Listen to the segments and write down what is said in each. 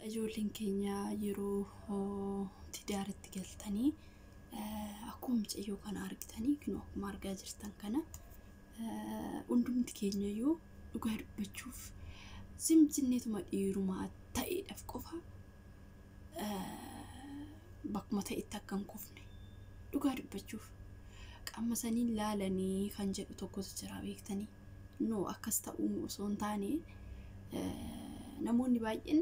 Ijoolleen keenya yeroo tidaaratti galtanii akkuma mucayyoo kana argitanii, kunoo akkuma argaa jirtan kana, hundumti keenya iyyuu dhugaa dubbachuuf simsinneetuma dhiirumaa ta'eedhaaf qofa bakkuma ta'etti akka hin kufne, dhugaa dubbachuuf qaama saniin laalanii kan jedhu tokkotu jira beektanii. No, akkas ta'uu osoo hin taane, namoonni baay'een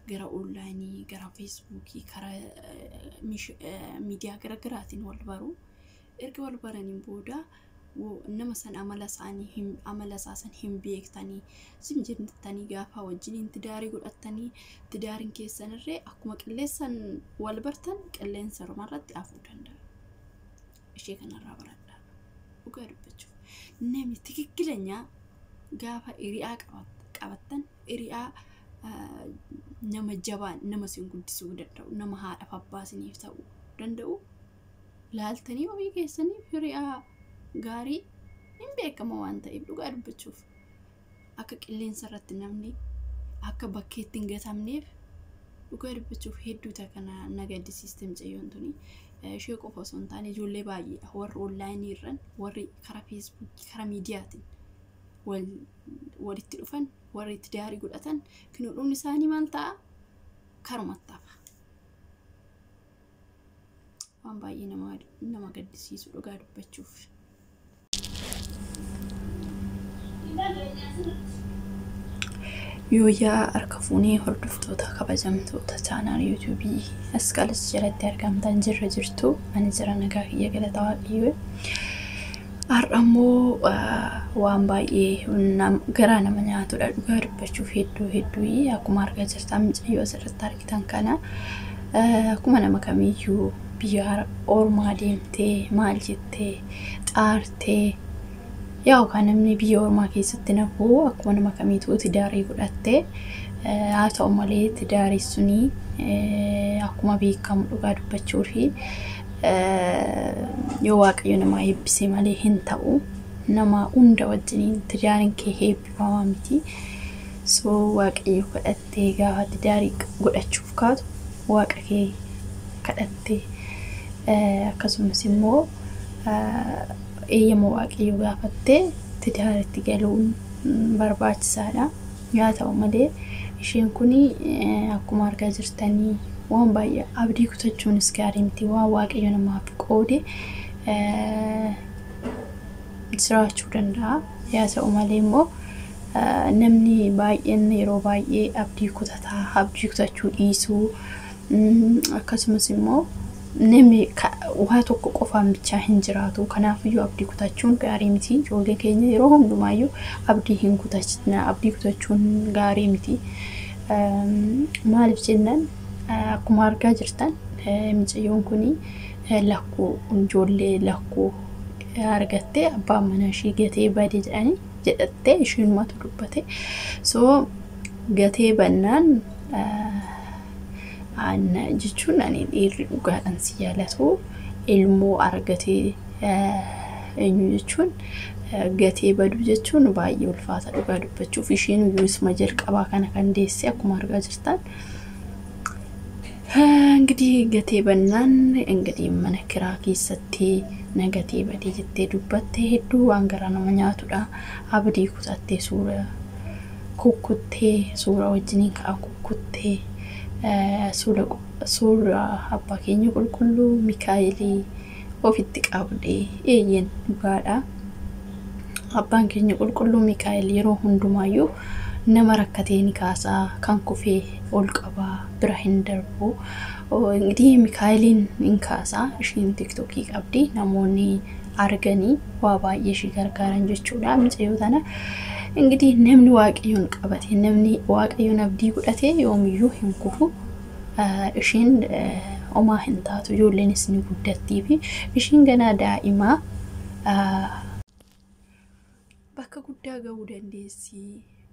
gara onlaayinii, gara feesbuukii, karaa miidiyaa garaagaraatiin wal baru. Erga wal baraniin booda nama san amala isaanii, amala isaa san hin beektanii, sim jettanii gaafa wajjiniin tidaarii godhattanii, tidaariin keessanirree akkuma qilleensaan wal bartan qilleensa irratti hafuu danda'a. Ishee kanarraa baradhaa. Dhugaa dubbachuuf namni tikikkilanya gaafa hiriyaa qabattan, hiriyaa nama jabaa, nama isin guddisuu danda'u, nama haadhaaf abbaa isiniif ta'uu danda'u laaltanii ofii keessaniif hiriyaa gaarii hin beekama waan ta'eef, dhugaa dubbachuuf akka qilleensa irratti namni akka bakkeetti hin gatamneef, dhugaa dubbachuuf hedduu kana na gaddisiiste mucayyoon tuni. Ishee qofa osoo hin taane ijoollee baay'eedha warri onlaayinii irran, warri karaa feesbuukii, karaa miidiyaatiin walitti dhufan, warri itti daarii godhatan, kunoo dhumni isaanii maal ta'a? Karumatti hafa. Waan baay'ee nama gaddisiisu dhugaa dubbachuuf. Yooyyaa harka fuunee hordoftoota kabajamtoota chaanaal yuutuubii Asqalis jalatti argamtan, jirra jirtu? Ani jira, nagaa kiyya, galata Waaqayyoo. Har'a immoo waan baay'ee garaa nama nyaatudha dhugaa dubbachuuf, hedduu hedduu. Akkuma argaa jirtan mucayyoo asirratti argitan kana akkuma nama kamiyyuu biyya ormaa deemtee, maal jettee xaartee, yaa kan namni biyya ormaa keessatti nafu akkuma nama kamiituu tidaarii godhattee, haa ta'u malee tidaarii sunii akkuma beekamu dhugaa dubbachuu fi yoo Waaqayyo nama eebbise malee hin ta'u. Nama hunda wajjiniin tidaariin kee eebbifamaa miti. So Waaqayyo kadhattee gaafa tidaarii godhachuuf kaatu Waaqa kee kadhattee, akkasumas immoo eeyyama Waaqayyo gaafattee tidaaritti galuun barbaachisaadha. Haa ta'u malee isheen kun akkuma argaa jirtanii waan baay'ee abdii kutachuunis gaarii miti. Waan Waaqayyo namaaf qoode jiraachuu danda'a. Haa ta'u malee immoo namni baay'een yeroo baay'ee abdii kutataa, abdii kutachuu dhiisuu, akkasumas immoo namni waa tokko qofaan bichaa hin jiraatu. Kanaafiyyuu abdii kutachuun gaarii miti. Ijoollee keenya yeroo hundumaayyuu abdii hin kutachina, abdii kutachuun gaarii miti. Maaliif jennaan, akkuma argaa jirtan mucayyoon kun lakkuu, ijoollee lakkuu argattee, abbaan manaa ishii gatee bade jedhanii jedhattee ishiinumatu dubbate. So gatee bannaan jechuun ani dhiirri dhugaadhaan si jaalatu ilmoo argatee eenyu jechuun gatee badu jechuun baay'ee ulfaata dhugaa dubbachuuf. Isheen iyyuu isuma jalqabaa kana kan deesse akkuma argaa jirtan. እንግዲህ gatee bannaan እንግዲህ mana kiraa keessatti na gatee badee jettee dubbatte. Hedduu waan garaa nama nyaatudha. Abdii kutattee suura kukkuttee, suura wajjiniin ka'a kukkuttee, suura abbaa keenya qulqulluu Mikaa'elii ofitti qabdee. Eeyyeen, dhugaadha. Abbaan keenya qulqulluu Mikaa'el yeroo hundumaayyuu nama rakkatee ni kaasaa, kan kufee ol qabaa, bira hin darbu. እንግዲህ Mikaa'eliin hin kaasaa. Ishiin tiktokii qabdi, namoonni arganii waa baay'ee ishii gargaaran jechuudha mucayyoo tana. እንግዲህ namni Waaqayyoon qabate, namni Waaqayyoon abdii godhate yoomiyyuu hin kufu. Ishiin homaa hin taatu, ijoolleenis ni guddattii fi ishiin ganaa daa'imaa bakka guddaa gahuu dandeessi.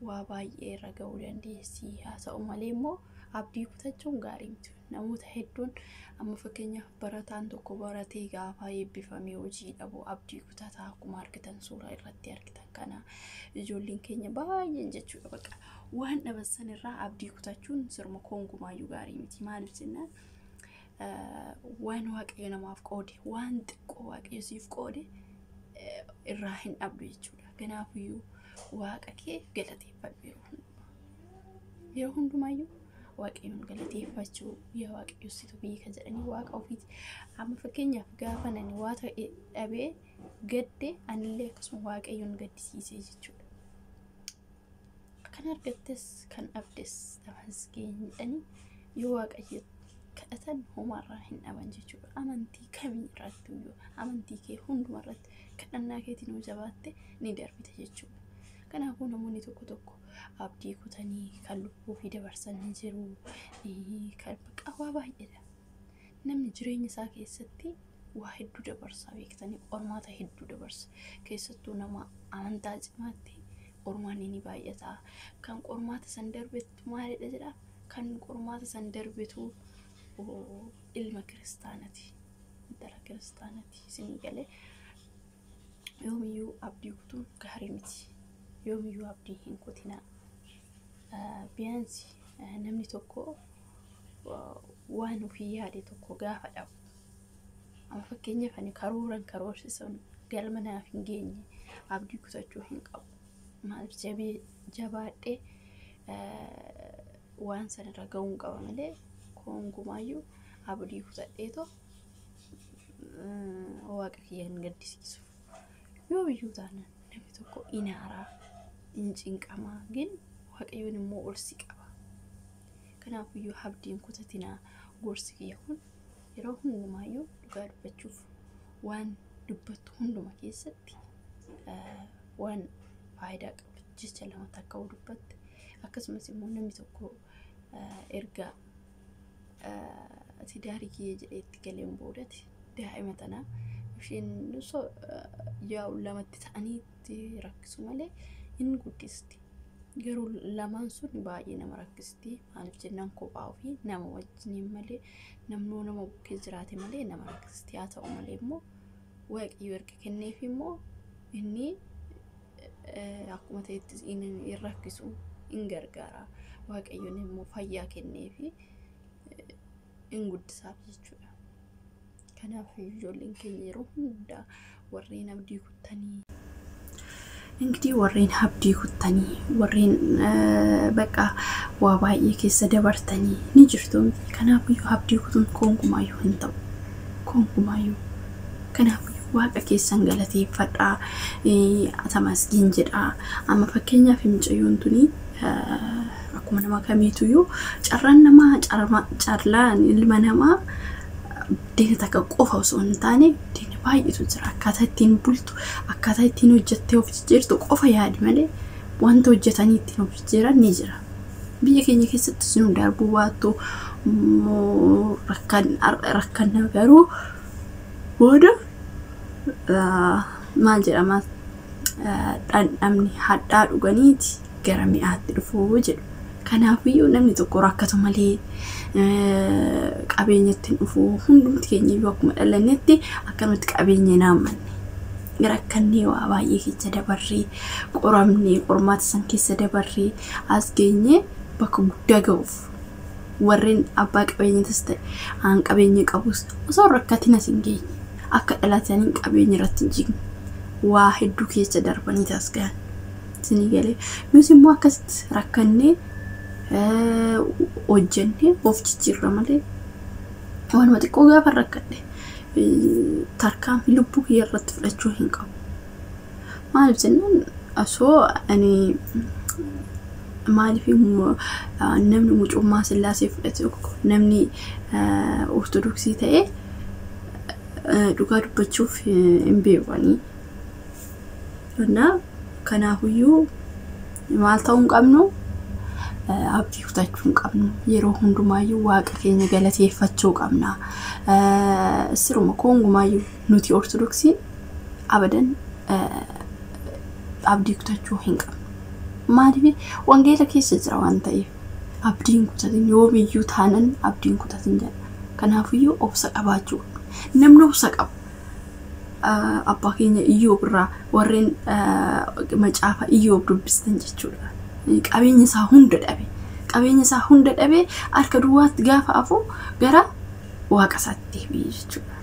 Waa baay'ee irra ga'uu dandeessi. Haa ta'u malee immoo abdii kutachuun gaarii miti. Namoota hedduun amma fakkeenyaaf barataan tokko baratee gaafa eebbifamee hojii dhabu abdii kutataa, akkuma argitan suuraa irratti argitan kana ijoolleen keenya baay'een jechuudha. Bakka waan dhaban sanirraa abdii kutachuun sirma koongumaayyuu gaarii miti. Maaliif jennaan, waan Waaqayyo namaaf qoode, waan xiqqoo Waaqayyo siif qoode irraa hin dhabdu jechuudha. Kanaafiyyuu Waaqa kee galateeffadhu yeroo hundumaa. Yeroo hundumaayyuu Waaqayyoon galateeffachuu, yaa Waaqayyo situ beeka jedhanii Waaqa ofiiti. Amma fakkeenyaaf gaafa nani waa ta'e dhabee gadde, anillee akkasuma Waaqayyoon gaddisiisee jechuudha. Kan argattes kan dhabdes tamasgeen jedhanii yoo Waaqayyo kadhatan homaarraa hin dhaban jechuudha. Amantii kamii irratti iyyuu, amantii kee hunduma irratti kadhannaa keetiin yoo jabaatte ni darbita jechuudha. Kanaafuu namoonni tokko tokko abdii kutanii kan lubbuu ofii dabarsan ni jiru. Kan bakka waa baay'eedha. Namni jireenya isaa keessatti waa hedduu dabarsa, beektanii, qormaata hedduu dabarsa. Keessattuu nama amantaa cimaatti qormaanni ni baay'ata. Kan qormaata san darbetu maalidha jedha? Kan qormaata san darbetu ilma kiristaanati. Intala kiristaanati isinii galee, yoomiyyuu abdii kutuun gaarii miti. Yoomiyyuu abdii hin kutinaa. Biyaansi namni tokko waan ofii yaade tokko gaafa dhabu. Amma fakkeenyaaf ani karooran karoorsisan galma naaf hin geenye, abdii kutachuu hin qabu. Maaliif, jabee jabaadhee waan sanarra ga'uun qaba malee koongumaayyuu abdii kutadheetoo Waaqa kiyya hin gaddisiisu. Yoomiyyuu taanaan namni tokko in aaraa, in cinqamaa, gin Waaqayyoon immoo ol si qaba. Kanaafiyyuu abdiin kutatinaa. Gorsi kiyya kun yeroo hundumaayyuu dhugaa dubbachuuf waan dubbattu hunduma keessatti waan faayidaa qabu jecha lama takka dubbatte. Akkasumas immoo namni tokko erga tidaarii kiyya jedhee itti galeen boodatti daa'ima tana isheen yaa'u lamatti ta'anii itti rakkisu malee hin guddisti. Garuu lamaan sun baay'ee nama rakkisti. Maaliif jennaan, kophaa ofii nama wajjiniin malee, namnoo nama bukkee jiraate malee nama rakkisti. Haa ta'u malee immoo Waaqayyo erga kenneef immoo inni akkuma ta'etti hin rakkisu, hin gargaara. Waaqayyoon immoo fayyaa kenneefi hin guddisaaf jechuudha. Kanaaf ijoolleen keenya yeroo hundaa warreen abdii kuttanii, እንግዲህ warreen abdii kuttanii, warreen bakka waa baay'ee keessa dabartanii ni jirtu. Kanaafiyyuu abdii kutuun koonkumaayyuu hin ta'u. Koonkumaayyuu. Kanaafiyyuu Waaqa keessan galateeffadhaa. Tamasgiin jedhaa. Amma fakkeenyaaf mucayyoon tuni akkuma nama kamiituyyuu carraan namaa, carraan ilma namaa buddeena takka qofa osoo hin taane buddeena baay'eetu jira. Akkaataa ittiin bultu, akkaataa ittiin hojjettee of jijjiirtu qofa yaadi malee wanta hojjetanii ittiin of jijjiiran ni jira. Biyya keenya keessattis nu darbuu baattu rakkanna, garuu booda maal jedhama, dhandhamni hadhaa dhuganiiti gara mi'aatti dhufuu jedhu. Kanaafiyyuu namni tokko rakkatu malee qabeenya ittiin dhufu, hundumti keenya iyyuu akkuma dhalannetti akkanumatti qabeenya hin haammanne. Rakkannee, waa baay'ee keessa dabarree, qoramnee, qormaata san keessa dabarree as geenyee bakka guddaa ga'uuf. Warreen abbaa qabeenyatis ta'e aan qabeenya qabus osoo rakkatin as hin geenye, akka dhalatanii qabeenya irratti hin jigne, waa hedduu keessa darbanii as gahan. Isinii galee, nus immoo akkasitti rakkannee hojjennee of jijjiirra malee waanuma xiqqoo gaafa rakkadhe tarkaanfii lubbuu kiyya irratti fudhachuu hin qabu. Maaliif jennaan, osoo ani maaliif namni mucummaa Sillaasee fudhate tokko, namni Ortodoksii ta'e, dhugaa dubbachuuf hin beekanii. Kanaafiyyuu maal ta'uu hin qabnu? Abdii kutachuu hin qabnu. Yeroo hundumaayyuu Waaqa keenya galateeffachuu qabna. Siruma koongumaayyuu nuti Ortodoksiin abadan abdii kutachuu hin qabnu. Maaliif wangeela keessa jira waan ta'eef abdiin kutatin yoomiyyuu taanan abdiin kutatin jedha. Kanaafiyyuu obsa qabaachuu qabna. Namni obsa qabu abbaa keenya Iyyoob irraa warreen macaafa Iyyoob dubbistan jechuudha. Qabeenya isaa hunda dhabe. Qabeenya isaa hunda dhabee harka duwwaatti gaafa hafu gara waaqa isaatti deebi'e jechuudha.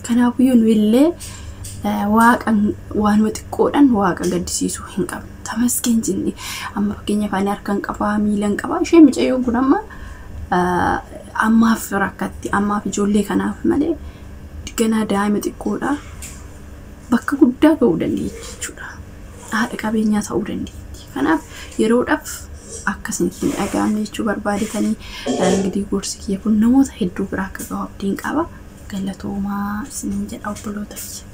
Kanaafiyyuu nu illee waaqa waanuma xiqqoodhaan waaqa gaddisiisuu hin qabnu. Tamasgeen jenne amma fakkeenyaaf ani harka hin qabaa, miila hin qabaa. Isheen mucayyoon kun amma ammaaf rakkatti, ammaaf ijoollee kanaaf malee ganaa daa'ima xiqqoodha. Bakka guddaa ga'uu dandeetti jechuudha. Haadha qabeenyaa ta'uu dandeetti. Kanaaf yeroodhaaf akka isinitti hin dhaga'amne jechuu barbaadetanii ingidihi gorsi kiyya kun namoota hedduu bira akka ga'u abdiin qaba. Galatoomaa isiniin jedha obboloota kiyya.